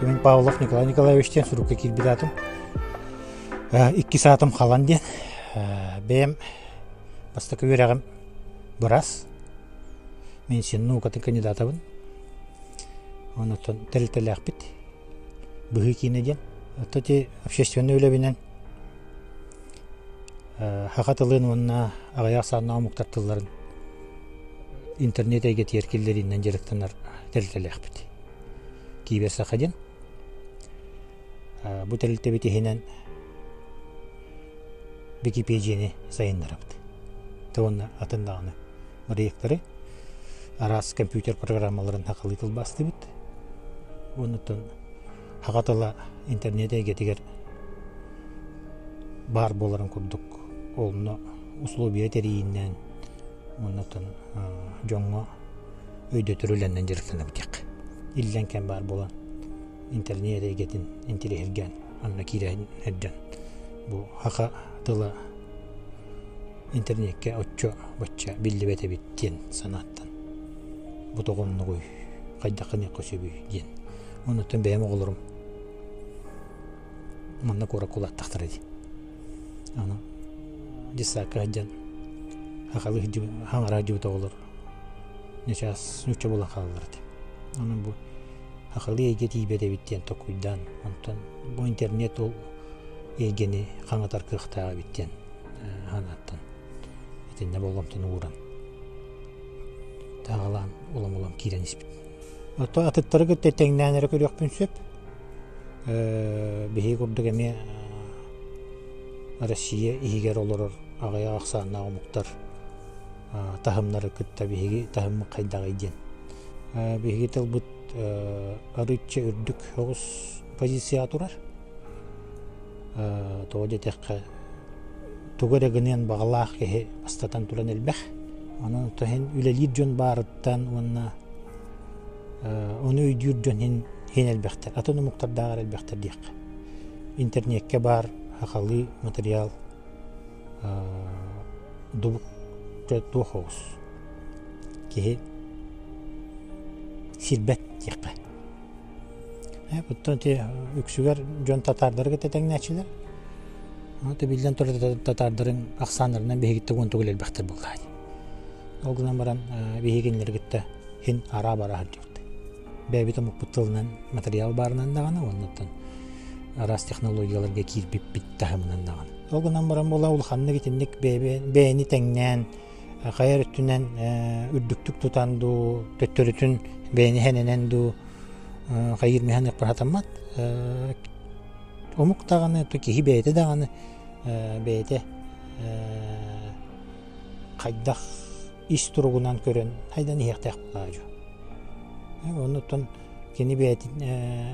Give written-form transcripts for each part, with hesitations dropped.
Мин Павлов Николай Николаевич диэн сурукка киирбит аатым. Иккис аатым Халан диэн. Бэйэм бастакы үөрэҕим быраас. Медицина наукатын кандидатабын. Онтон тэрилтэлээхпит. Быһыы киинэ диэн. Оттон ити общественнай үлэбинэн саха тылын уонна аҕыйах ахсааннаах омуктар тылларын интернет эйгэтигэр киллэриинэн дьарыктанар тэрилтэлээхпит. Киибэ Саха диэн. Бу тэрилтэбит иһинэн Википедияны сайыннарабыт. Уонна атын даҕаны бырайыактары араас компьютер программаларын сахалыы тылбаастыыбыт. Уонна саха тыла интернет эйгэтигэр баар буоларын курдук онно условия тэрийииннээн уонна дьоҥҥо өйдөтөр үлэнэн дьарыктанабыт диэххэ. Иллэҥ кэм баар буолан интернет эйгэтин интириэһиргээн онно киирэн сылдьан бу саха тыла интернеккэ оччо бачча биллибэт эбит диэн санааттан бу тоҕо оннугуй хайдах гыныахха сөбүй диэн оннуттан бэйэм оҕолорум манна куоракка улааттахтара дии аны детсадка сылдьан сахалыы хаҥара сылдьыбыт оҕолор начаас нуучча буолан хаалаллар этэ онон бу сахалыы эйгэ тиийбэт эбит диэн толкуйдаан онтон бу интернет ол эйгэни хаҥатар кыахтаах эбит диэн санааттан итиннэ болҕомтону ууран тааҕалаан улам-улам киирэн испит. Оттон атыттары кытта тэҥнээн эрэ көрүөхпүн сөп. Биһиги курдук эмиэ Россия иһигэр олорор аҕыйах ахсааннаах омуктар таһымнары кытта биһиги таһыммыт хайдаҕый диэн. Биһиги тылбыт арыычча үрдүк соҕус позицияҕа турар. Тоҕо диэтэххэ, тугу эрэ гыныан баҕалаах киһи бастатан туран элбэх. Онон иһин үлэлиир дьон баарыттан уонна ону өйдүүр дьон иһин иһин элбэхтэр. Атын омуктардааҕар элбэхтэр диэххэ. Интернеккэ баар сахалыы материал дубук туох оҕус киһи сирбэт диэххэ. Оттон ити үксүгэр дьон татаардары кытта тэҥнээччилэр. Аны биллэн турар татаардарын ахсааннарынан биһигиттэн уон төгүл элбэхтэр буоллаҕа дии. Ол гынан баран биһиги кинилэри кытта иһин араа-бараа сылдьыбыт. Бэйэбит омукпут тылынан материал баарынан даҕаны уоннаттан араас технологияларга киирбиппит таһымынан даҕаны. Ол гынан баран буола улаханнык итинник бэйэни тэҥнээн хайа өттүнэн үрдүктүк тутан дуу, төттөрүтүн бэйэни сэнэнэн дуу хайыыр миһаныахпар сатаммат. Омук даҕаны, киһи бэйэтэ даҕаны бэйэтэ хайдах ис туругунан көрөн хайдан иһиэхтээх буолаа Оннуттан кини бэйэтин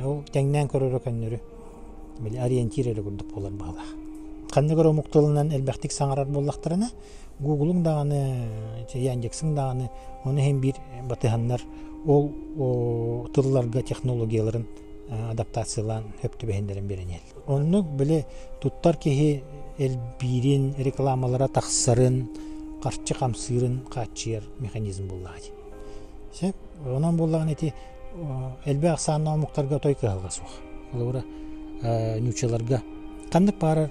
ол тэҥнээн көрөрө көннөрү били ориентир эрэ курдук буолар быһыылаах. Ханнык эрэ омук тылынан элбэхтик саҥарар буоллахтарына, Гуглуҥ даҕаны, Яндексыҥ даҕаны ону иһин биир батыһаннар ол тылларга технологияларын адаптациялаан сөп түбэһиннэрэн биэрэн иһэллэр. Оннук били туттар киһи элбиирин, рекламалара тахсарын, харчы хамсыырын хааччыйар механизм буоллаҕа дии. Сөп. Онон буоллаҕына ити элбэх ахсааннаах омуктарга отой кыһалҕа суох. Холобура, нууччаларга ханнык баарар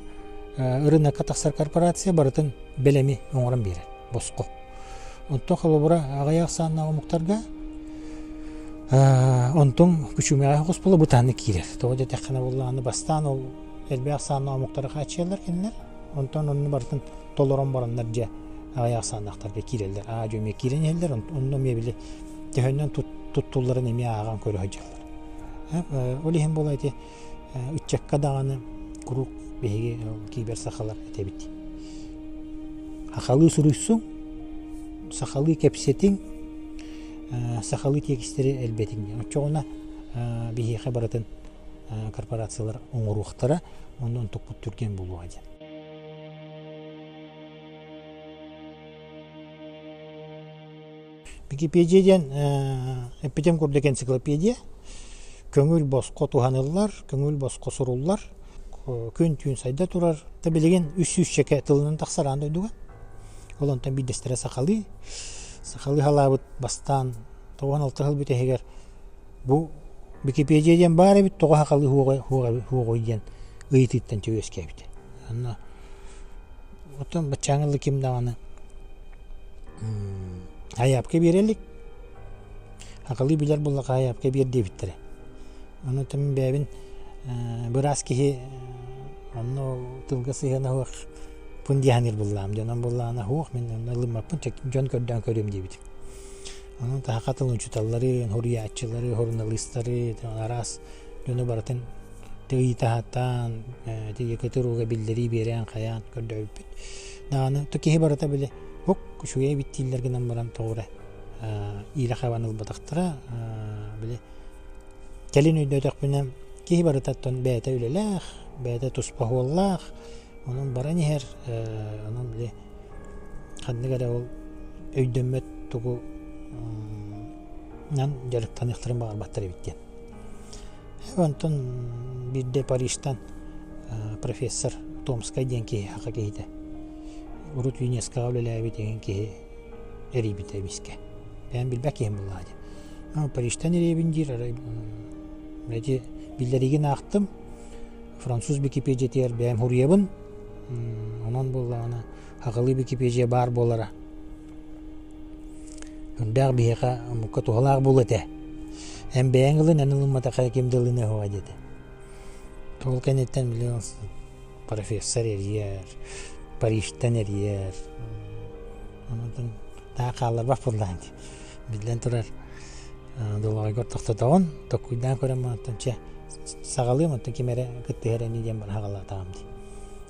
ырыынакка тахсар корпорация барытын бэлэми оҥорон биэрэр босхо. Онтон холобура аҕыйах ахсааннаах омуктарга онтуҥ күчүмэҕэ соҕус буола бытааннык киирэр. Тоҕо диэтэххинэ буоллаҕына бастаан ол элбэх ахсааннаах омуктары хааччыйаллар кинилэр. Онтон онну барытын толорон бараннар дьэ аҕыйах ахсааннаахтарга киирэллэр. Аа дьэ эмиэ киирэн иһэллэр, онно эмиэ били төһөннөн туттулларын эмиэ ааҕан көрө сылдьаллар. Ол иһин буола ити ыччакка даҕаны куруук биһиги киибэр сахалар этэбит. Сахалыы суруйсуҥ, сахалыы кэпсэтиҥ, сахалыы тиэкистэри элбэтиҥ диэн. Оччоҕуна биһиэхэ барытын корпорациялар оҥоруохтара, онно онтукпут түргэн буолуоҕа диэн. Википедия диэн эппитим курдук энциклопедия. Көҥүл босхо туһаныллар, көҥүл босхо суруллар, күн-түүн сайда турар. Билигин үс сүүсчэкэ тылынан тахсар аан дойдуга. Ол онтон биирдэстэрэ сахалыы. Сахалыы халаабыт бастаан 96 сыл бүтэһигэр бу Википедия диэн баар эбит, тоҕо сахалыы суоҕуй диэн ыйытыыттан үөскээбитэ. Онно оттон баччааҥҥы ким даҕаны айаапка биэрэ илик. Сахалыы билэр буоллахха айаапка биэр диэбиттэрэ. Ону мин бэйэбин быраас киһи онно тылга сыһыана суохпун дии саныыр буоллаҕым. Дьонум буоллаҕына суох мин онно ылыммаппын дьон көрдөөн көрүөм диэбитим. Онон саха тылын учууталларын, суруйааччылары, суруналыыстары араас дьону барытын ыйытаһаттаан, ТГК-га биллэрии биэрэн хайаан көрдөөбүппүт. Даҕаны то киһи барыта били һук үчүгэй эбит дииллэр гынан баран тоҕо эрэ иилэ хабан ылбатахтара били кэлин өйдөөтөхпүнэ киһи барыта оттон бэйэтэ үлэлээх, бэйэтэ туспа суоллаах, онон баран иһэр, онон били ханнык эрэ ол өйдөммөт тугу дьарыктаныахтарын баҕарбаттар эбит диэн. Онтон биирдэ Парижтан профессор Томскай диэн киһи саха киһитэ урут ЮНЕСКОҕа үлэлээбит эҥин киһи эрийбитэ эмискэ. Бэйэм билбэт киһим буоллаҕа дии. Парижтан эрийэбин диир, арай эти биллэриигин аахтым. Француз Википедиятыгар бэйэм суруйабын. Онон буоллаҕына сахалыы Википедия баар буолара Үрдээх биһиэхэ омукка туһалаах буолуо этэ. Эн бэйэҥ ылын, эн ылымматахха ким да ылыныа суоҕа диэтэ. Ол кэнниттэн били профессор эрийэр, Парижтан эрийэр. Онон таах хаалларбат буоллаҕыҥ дии. Биллэн турар, долоҕойгор тохтотоҕун, толкуйдаан көрөн баран чэ саҕалыам, оттон ким эрэ кыттыһар ини диэн баран саҕалаатаҕым дии.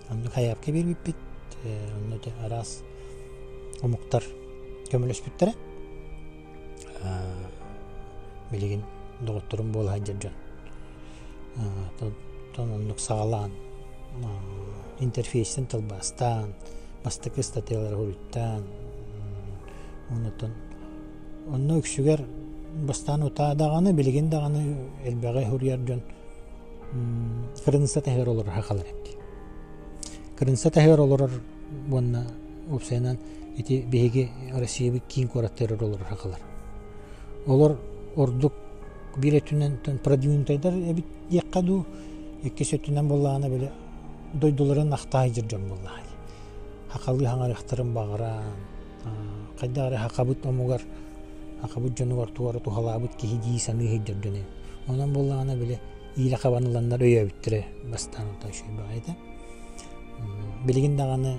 Оннук хайаапка биэрбиппит, онно араас омуктар көмөлөспүттэрэ. Билигин доҕотторум буола сылдьар дьон. Оттон оннук саҕалаан интерфейстэн тылбаастаан, бастакы ыстатыйалары суруйтаан, оннуттан онно үксүгэр бастаан утаа даҕаны, билигин даҕаны элбэҕи суруйар дьон кырыҥса таһыгар олорор сахалар эбит. Кырыҥса таһыгар олорор уонна уопсайынан ити биһиги Россиябыт киин куораттарыгар олорор сахалар. Олор ордук биир өттүнэн продвинутайдар эбит диэххэ дуу, иккис өттүнэн буоллаҕына били дойдуларын ахтаайдьыр дьон буоллаҕа. Сахалыы хаҥарыахтарын баҕаран, хайдах эрэ сахабыт омугар, сахабыт дьонугар туора туһалаабыт киһи дии саныы сылдьар дьон эбит. Онон буоллаҕына били иилэ хабан ыланнар өйөөбүттэрэ бастаан үчүгэй баҕайы этэ. Билигин даҕаны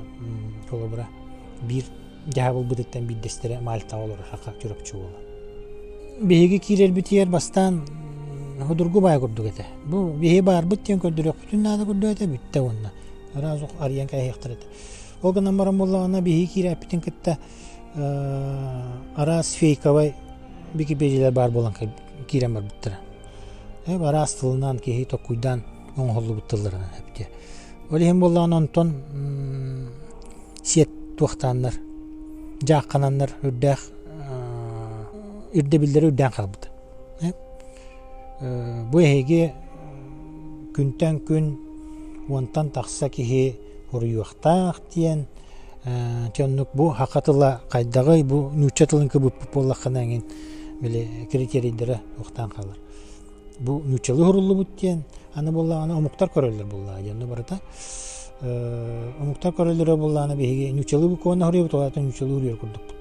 холобура биир дьаһабылбытыттан биирдэстэрэ Мальтаҕа олорор саха Чурапчы уола. Биһиги киирэрбитигэр бастаан судургу баай курдук этэ. Бу биһиги баарбыт диэн көрдөрүөхпүтүн наада курдук этэ бүттэ уонна сразу арыйан кээһиэхтэр этэ. Ол гынан баран буоллаҕына биһиги киирээппитин кытта араас фейковай википедиялар баар буолан киирэн барбыттара. Араас тылынан киһи толкуйдаан оҥоһуллубут тылларынан эбитэ. Ол иһин буоллаҕына онтон сиэт туохтааннар, дьааххананнар үрдээх ирдэбиллэри үрдээн хаалбыта. Бу эһиги күнтэн күн уонтан тахса киһи хоруйуохтаах диэн дьэ оннук бу саха тыла хайдаҕый бу нуучча тылын кыбыппыт буоллаххына эҥин били критерийдэрэ туохтаан хаалар. Бу нууччалыы суруллубут диэн аны буоллаҕына омуктар көрөллөр буоллаҕа диэн барыта омуктар көрөллөрө буоллаҕына биһиги нууччалыы букваны суруйабыт ол аата нууччалыы суруйар курдукпут.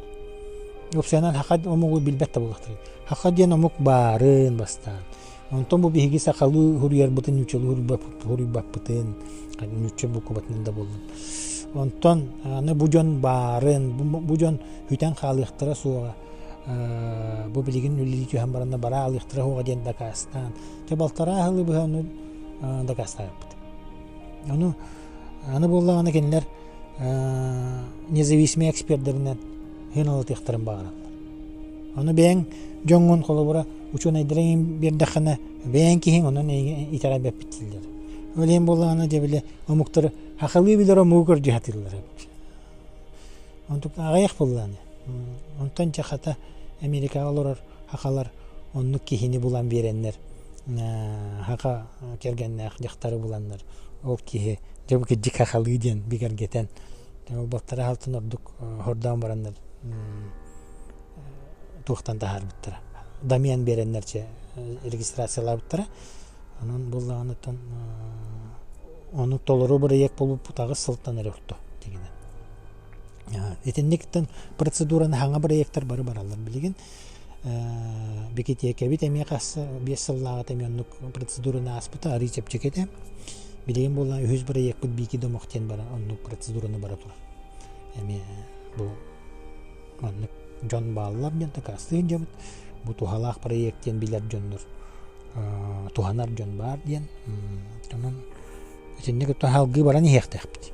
Уопсайынан саха омугу билбэт да буоллахтара. Саха диэн омук баарын бастаан. Онтон бу биһиги сахалыы суруйарбытын нууччалыы суруйбаппытын нуучча букватынан да буоллун. Онтон аны бу дьон баарын, бу дьон сүтэн хаалыахтара суоҕа бу билигин үлэлии түһэн баранна бара алыахтара суоҕа диэн дакаастаан дьэ балтараа сылы быһа ону дакаастаабыппыт. Ону аны буоллаҕына кинилэр независимый экспердэринэн сыаналатыахтарын баҕараллар. Ону бэйэҥ дьоҥҥун холобура учуонайдары биэрдэххинэ бэйэҥ киһиҥ онон эйигин итэҕэйбэппит дииллэр. Ол иһин буоллаҕына дьэ били омуктары сахалыы билэр омугу көрдүү сатыыллар эбит. Онтук аҕыйах буоллаҕына. Онтон дьэ хата Америкаҕа олорор сахалар оннук киһини булан биэрэннэр саха кэргэннээх дьахтары буланнар ол киһи дьэ бу кырдьык сахалыы диэн бигэргэтэн балтараа сылтан ордук хордоон бараннар туохтан таһаарбыттара домен биэрэннэр чэ. регистрациялаабыттара. Онон буоллаҕына ону толору бырайыак буолбуппут аҕыс сылтан эрэ орто дьиҥинэн. Итинниктэн процедураны хаҥа бырайыактар бары бараллар билигин. Бикитиэкэбит эмиэ хас биэс сыллааҕыта эмиэ оннук процедураны ааспыта, арыый чэпчэки этэ. Билигин буолла үһүс бырайыакпыт Биики домох диэн баран оннук процедураны бара турар. Эмиэ бу маннык дьон бааллар диэн дакаастыы сылдьабыт. Бу туһалаах проект диэн билэр дьоннор туһанар дьон баар диэн. Онон итинник салгыы баран иһиэхтээхпит.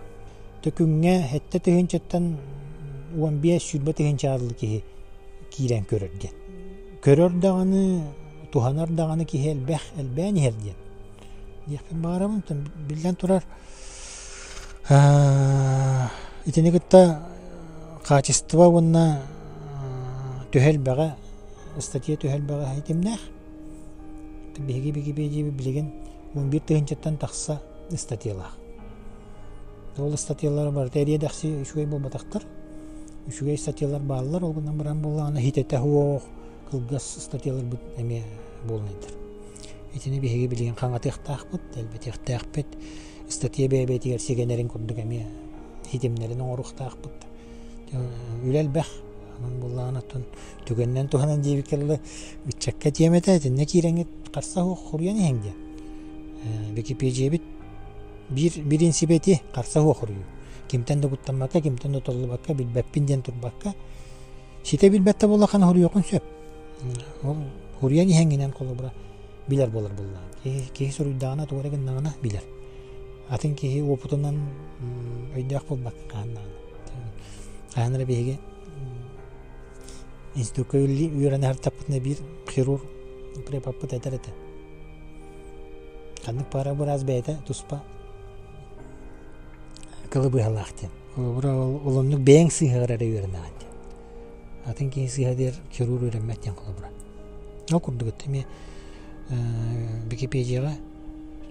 Төкүҥҥэ сэттэ тыһыынчаттан 15-20 тыһыынчаҕа дылы киһи киирэн көрөр диэн. Көрөр даҕаны, туһанар даҕаны киһи элбэх, элбээн иһэр диэн. Диэхпин баҕарабын. Биллэн турар, итини кытта хаачыстыба уонна төһө элбэҕэ, ыстатыйа төһө элбэҕэ ситимнээх. Биһиги Википедия билигин 11 тыһыынчаттан тахса ыстатыйалаах. Ол ыстатыйалара барыта эриэ-дэхси үчүгэй буолбатахтар. Үчүгэй ыстатыйалар бааллар, ол гынан баран буоллаҕына хитэтэ суох, кылгас ыстатыйаларбыт эмиэ буолунайдар. Итини биһиги билигин хаҥатыахтаахпыт, элбэтиэхтээхпит. Ыстатыйа бэйэ-бэйэтигэр сигэнэрин курдук эмиэ хитимнэрин оҥоруохтаахпыт. Үлэ элбэх. Онон буоллаҕына оттон түгэнинэн туһанан диэбиккэ дылы ыччакка тиэмэтэ итиннэ киирэҥҥит харса суох хоруйан иһиҥ диэн. Википедиябит биир бириинсибэти харса суох хоруйуу. Кимтэн да куттаммакка, кимтэн да толлубакка, билбэппин диэн турбакка, ситэ билбэт да буоллаххына хоруйуоххун сөп. Ол хоруйан иһэҥҥинэн холобура билэр буолар буоллаҕа. Киһи, киһи суруйдаҕына, тугу эрэ гыннаҕына билэр. Атын киһи уопутунан өйдөөх буолбакка хаһан даҕаны. Хаһан эрэ биһиги институкка үөрэнэ сырыттахпытына биир хирург преподпыт этэр этэ. Ханнык пара быраас бэйэтэ туспа кылы быһалаах диэн. Холобура ол оннук бэйэҥ сыыһаҕар эрэ үөрэнэҕин диэн. Атын киһи сыыһа диэр хирург үөрэммэт диэн холобура. Ол курдук это эмиэ Википедияҕа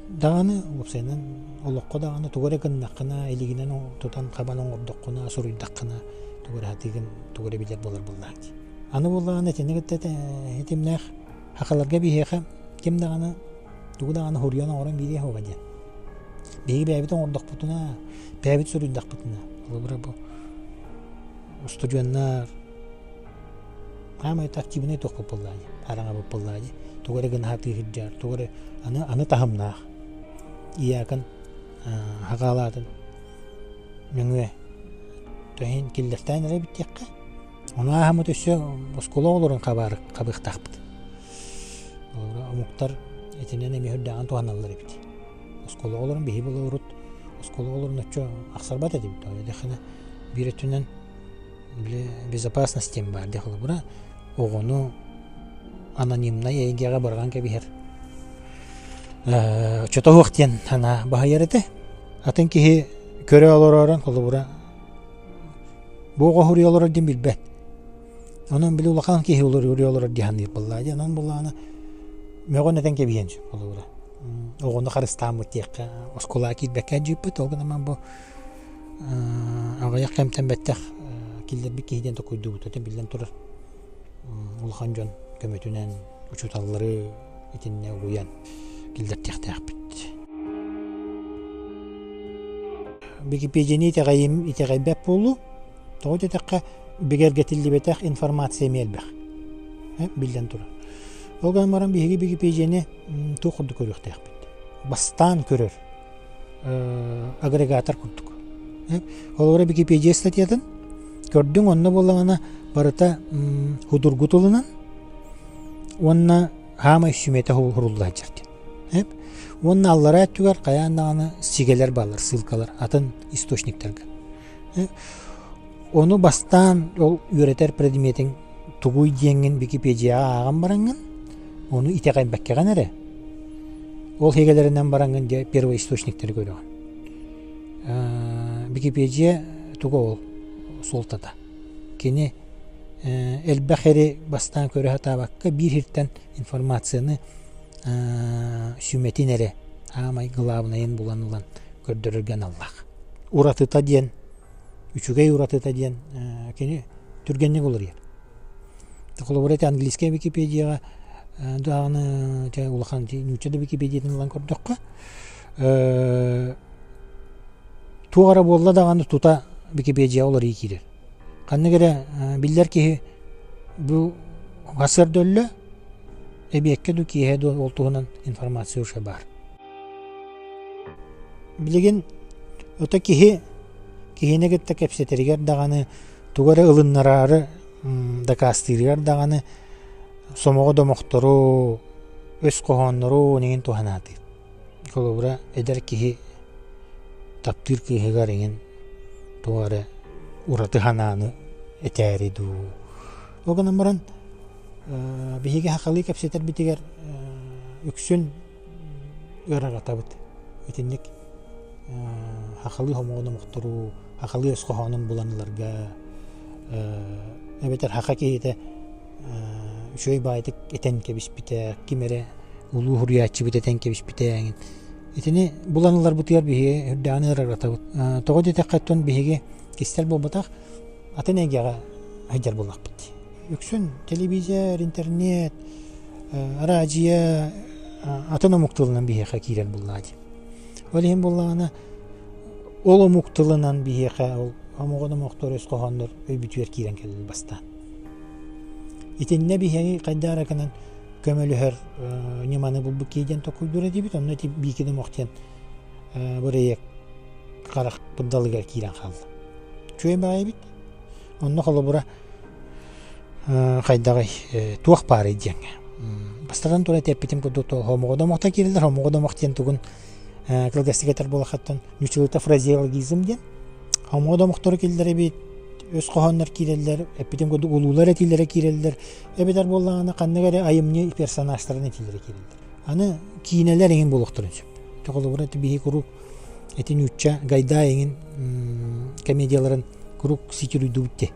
даҕаны уопсайынан олоххо даҕаны тугу эрэ гыннаххына илигинэн тутан хабан оҥордоххуна суруйдаххына тугу эрэ сатыыгын тугу эрэ билэр буолар буоллаҕа дии. Аны буоллаҕына итини кытта ситимнээх сахаларга биһиэхэ ким даҕаны тугу даҕаны суруйан оҥорон биэриэ суоҕа диэн. Биһиги бэйэбит оҥордохпутуна, бэйэбит суруйдахпытына, холобура бу устудьуоннар Хаамай активнай туохпут буоллаа дии, хараҥабыт буоллаа дии. Тугу эрэ гына сатыы сылдьар, тугу эрэ аны аны таһымнаах. Иакон хаҕаалаатын нөҥүө төһүн киллэртээн эрэ эбит диэххэ. Ону ааһаммыт өссө оскуола оҕолорун хабаары хабыахтаахпыт. Омуктар итинэн эмиэ үрдээҕин туһаналлар эбит. Оскуола оҕолорун биһи була урут оскуола оҕолорун оччо ахсарбат этибит. Тоҕо биир өттүнэн били безопасность диэн баар дии холобура оҕону анонимнай эйгэҕэ быраҕан кэбиһэр оччото суох диэн санаа баһыйар этэ. Атын киһи көрө олорорун холобура бу оҕо суруйа олорор диэн билбэт. Онон били улахан киһи суруйа олорор дии саныыр буоллаҕа дии. Онон буоллаҕына мөҕөн этэн кэбиһиэн сөп холобура. Оҕону харыстааммыт диэххэ оскуолаҕа киирбэккэ дьииппит ол гынан бу Аҕыйах кэмтэн бэттэх киллэрбит киһи диэн толкуйдуубут. Ити биллэн турар улахан дьон көмөтүнэн учууталлары итиннэ угуйан киллэртиэхтээхпит. Википедияны итэҕэйим итэҕэйбэт буолуу. Тоҕо диэтэххэ бигэргэтиллибэтэх информация эмиэ элбэх. Биллэн турар. Ол гынан баран биһиги Википедияны туох курдук көрүөхтээхпит? Бастаан көрөр агрегатор курдук. Холобура Википедия статьятын көрдүҥ онно буоллаҕына барыта худургу тылынан уонна хаамай сүмэтэ хурулла сылдьар диэн. Уонна аллараа өттүгэр хайаан даҕаны сигэлэр бааллар, ссылкалар атын источниктарга. Ону бастаан ол үөрэтэр предметиҥ тугуй диэҥҥин Википедияҕа ааҕан бараҥҥын, ону итэҕэйбэккэҕин эрэ, ол сигэлэринэн бараҥҥын дьэ первоисточниктары көрөҕүн. Википедия туга ол суолтата? Кини элбэх эри бастаан көрө сатаабакка биир сиртэн информацияны сүмэтин эрэ аамай главнайын булан ылан көрдөрөргө аналлаах. Уратыта диэн үчүгэй уратыта диэн кини түргэнник уларыйар. Холобура ити английскай Википедияҕа Даҕаны чэ улахан нуучча да Википедиятын ылан көрдөххө, туох эрэ буолла даҕаны тута Википедияҕа уларыйыы киирэр. Ханнык эрэ биллэр киһи бу сарсыарда өллө, эбиэккэ дуу, киэһэ дуу ол туһунан информация уже баар. Билигин ото киһи киһини кытта кэпсэтэригэр даҕаны тугу эрэ ылыннараары дакаастыырыгар даҕаны сомоҕо домохтору, өс хоһооннору эҥин туһанаатыыр. Холобура, эдэр киһи таптыыр кыыһыгар эҥин туох эрэ ураты санааны этээри дуу. Ол гынан баран биһиги сахалыы кэпсэтэрбитигэр үксүн ыараратабыт. Итинник сахалыы хомоҕо номохтору, сахалыы өс хоһоонун булан ыларга эбэтэр саха киһитэ үчүгэй баайдык этэн кэбиспитэ, ким эрэ улуу суруйааччыбыт этэн кэбиспитэ эҥин. Итини булан ыларбытыгар биһиги үрдээҕин ыараратабыт. Тоҕо диэтэххэ оттон биһиги кистэл буолбатах, атын эйгэҕэ сылдьар буоллахпыт дии. Үксүн телевизор, интернет, араадьыйа атын омук тылынан биһиэхэ киирэр буоллаҕа дии. Ол иһин буоллаҕына ол омук тылынан биһиэхэ ол омоҕон омохтор өс хоһооннор өйбүтүгэр киирэн кэлэллэр бастаан. Итиннэ биһиги хайдах эрэ гынан көмөлөһөр ньыманы булбут киһи диэн толкуйдуур этибит. Онно ити Биики Домох диэн бырайыак харахпыт далыгар киирэн хаалла. Үчүгэй баҕайы эбит. Онно холобура хайдаҕый туох баарый диэҥҥэ. Бастатан туран эппитим курдук хомоҕо домохто киирэллэр. Хомоҕо домох диэн тугун кылгастык этэр буолаххаттан нууччалыыта фразеологизм диэн. Хомоҕо домохтору киллэрэбит, өс хоһооннор киирэллэр, эппитим курдук улуулар этиилэрэ киирэллэр. Эбэтэр буоллаҕына ханнык эрэ айымньы персонажтарын этиилэрэ киирэллэр. Аны киинэлэр эҥин буолуохтарын сөп. Холобура биһи куруук ити нуучча Гайдай эҥин комедияларын куруук ситируйдубут дии.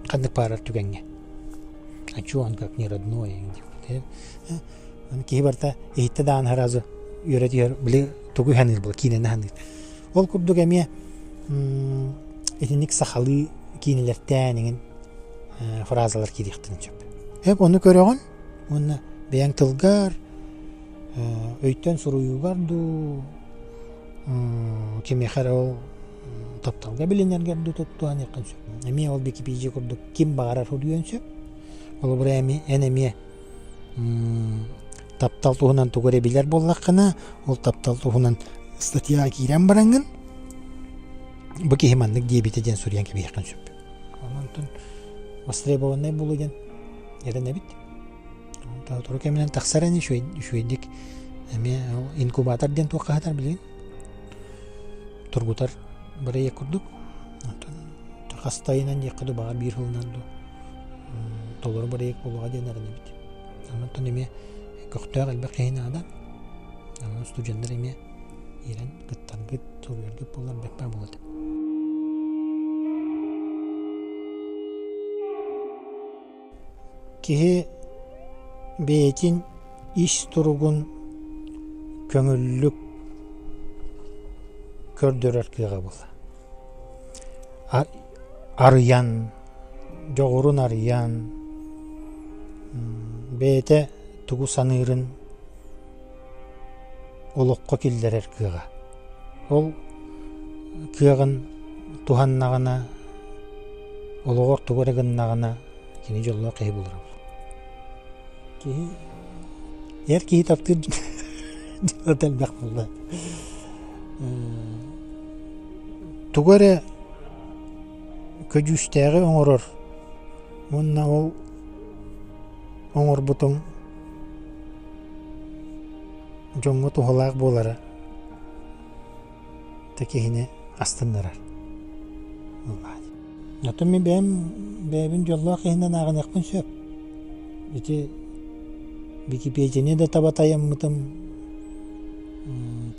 Ханнык баарар түгэҥҥэ. А чё он как не родной эҥин Киһи барыта иһиттэ даҕаны сразу үөрэ түһэр, били тугу саныыр була, киинэни саныыр. Ол курдук эмиэ итинник сахалыы киинэлэртээн эҥин фразалар киириэхтэрин сөп. Эп ону көрөҕүн уонна бэйэҥ тылгар, өйтөн суруйуугар дуу, кимиэхэ эрэ ол тапталга билинэргэр дуу туттуһаныаххын сөп. Эмиэ ол Википедия курдук ким баҕарар суруйуон сөп. Холобура эн эмиэ таптал туһунан тугу эрэ билэр буоллаххына, ол таптал туһунан статьяҕа киирэн бараҥҥын, бу киһи маннык диэбитэ диэн суруйан кэбиһиэххин сөп. Онтон востребованнай буолуо диэн эрэнэбит. Сотору кэминэн тахсар ини үчүгэйдик эмиэ инкубатор диэн туохха сытар билигин тургутар бырайыак курдук. Онтон хас да ыйынан диэххэ дуу, баҕар биир сылынан дуу толору бырайыак буолуоҕа диэн эрэнэбит. Онтон эмиэ көхтөөх элбэх киһи наада. Онон студеннар эмиэ киирэн кыттаргыт, суруйаргыт буоллар бэрт баар буолуо этэ. Киһи бэйэтин ис туругун көҥүллүк көрдөрөр кыаҕа буолар. Арыйан, дьоҕурун арыйан, бэйэтэ тугу саныырын олоххо киллэрэр кыаҕа. Ол кыаҕын туһаннаҕына, олоҕор тугу эрэ гыннаҕына, кини дьоллоох киһи буолара буолуо. Киһи эр киһи таптыыр дьыалата элбэх буолла. Тугу эрэ көдьүүстээҕи оҥорор уонна ол оҥорбутуҥ дьоҥҥо туһалаах буолара да киһини астыннарар. Оттон мин бэйэм бэйэбин дьоллоох киһинэн ааҕыныахпын сөп. Ити Википедияны да таба тайаммытым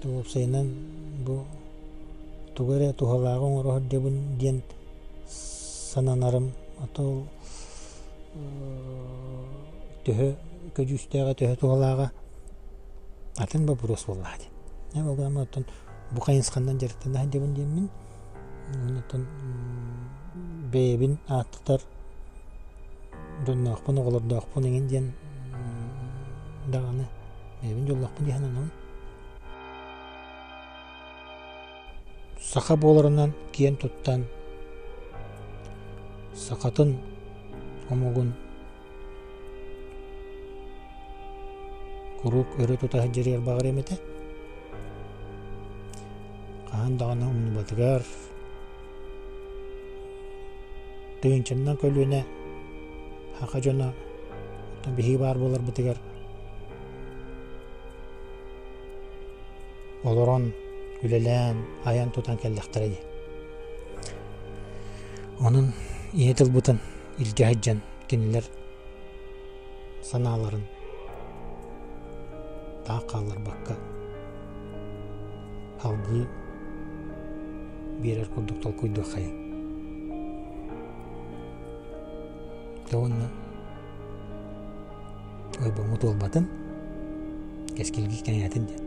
уопсайынан бу тугу эрэ туһалааҕы оҥоро сылдьабын диэн сананарым. А то төһө көдьүүстээҕэ, төһө туһалааҕа атын боппуруос буоллаҕа дии. Ол гынан оттон бу хайысханан дьарыктана сылдьабын диэммин, оттон бэйэбин ааттатар дьонноохпун, оҕолордоохпун эҥин диэн. даҕаны бэйэбин дьоллоохпун дии сананабын. Саха буоларынан киэн туттан, сахатын омугун куруук өрө тута сылдьарыгар баҕарыам этэ. Хаһан даҕаны умнубатыгар, тыһыынчаннан көлүөнэ саха дьоно оттон биһиги баар буоларбытыгар олорон, үлэлээн, айан-тутан кэллэхтэрэ дии. Онон ийэ тылбытын илдьэ сылдьан кинилэр санааларын таах хаалларбакка салгыы биэрэр курдук толкуйдуоххайыҥ. Дьэ уонна ойбоҥҥут уолбатын, кэскилгит кэҥээтин диэн.